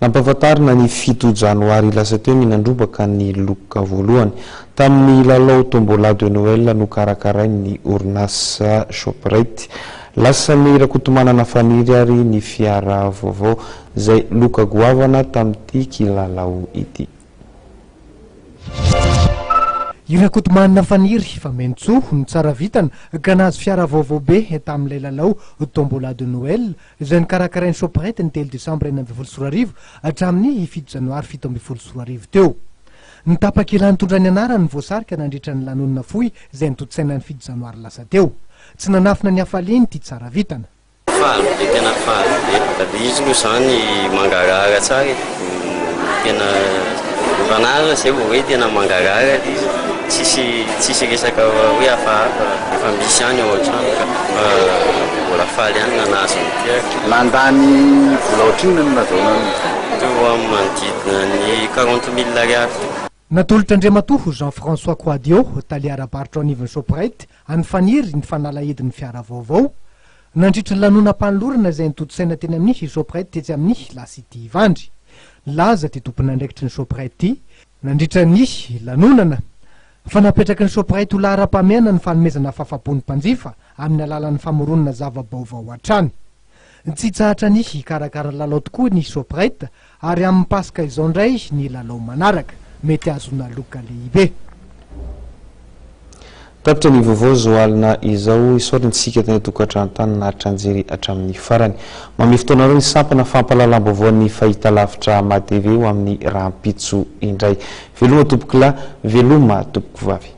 Nampahafantarina ny fito janoary lasa teo ny nandrombaka ny loka voalohany tamin'ny lalao Tombola de Noël nokarakarain'ny orinasa Shoprite. Lasan'i Rakotomanana Faniry ary ny fiara vaovao izay loka goavana tamin'ity kilalao ity. I Rakotomanana Faniry, Famenintsoa, no tsara vintana ka nahazo fiara vaovao be tamin'ilay lalao Tombola de Noël izay nokarakarain'ny Shoprite ny telo desambra 2016 hatramin'ny fito janoary 2017 teo. Ny tapakila nitondra ny anarany no voasarika nandritra ny lanonana fohy izay notontosaina ny fito janoary lasa teo. Tsy nanafina ny hafaliany ity tsara vintana. Faly be, tena faly be. Ilay izy aloha izany mangarahara tsara e. Tena efa nahazo aho izay vao hoe tena mangarahara ilay izy. Tsisy tsisy resaka hoe hafahafa. Efa misy ihany ao an-trano ka. Fa mbola faly ihany na nahazo an'ity ary. Nandany vola ohatrinona no nahazoana an'ity? Teo amin'ny manodidina ny quarante mille ariary teo. Natolotr'Andriamatoa Jean François Kouadio, tale ara-barotra ao anivon'ny Shoprite, an'i Faniry ny fanalahidin'ny fiara vaovao, nandritra ny lanonam-panolorana izay notontosaina teny amin'ny Shoprite tetsy amin'ny La City Ivandry. Nilaza ity tompon'andraikitry ny Shoprite ity, nandritra ny lanonana, fa napetraky ny Shoprite ho laharam-pahamehana ny fanomezana fahafaham-po ny mpanjifa amin'ny alalan'ny famoronana zava-baovao hatrany. Tsy hitsahatra ny hikarakara lalao tokoa ny Shoprite ary amin'ny Paska izao indray ny lalao manaraka. Mety hahazoana loka lehibe. Tapitra ny vaovao izao alina izao. Isaorana isika tany an-tokantrano tany naharitra nijery hatramin'ny farany. Manome fotoana anareo ny sampana fampahalalam-baovaon'ny fahitalavitra MATV ho amin'ny rahampitso indray. Veloma tompokolahy, veloma tompokovavy.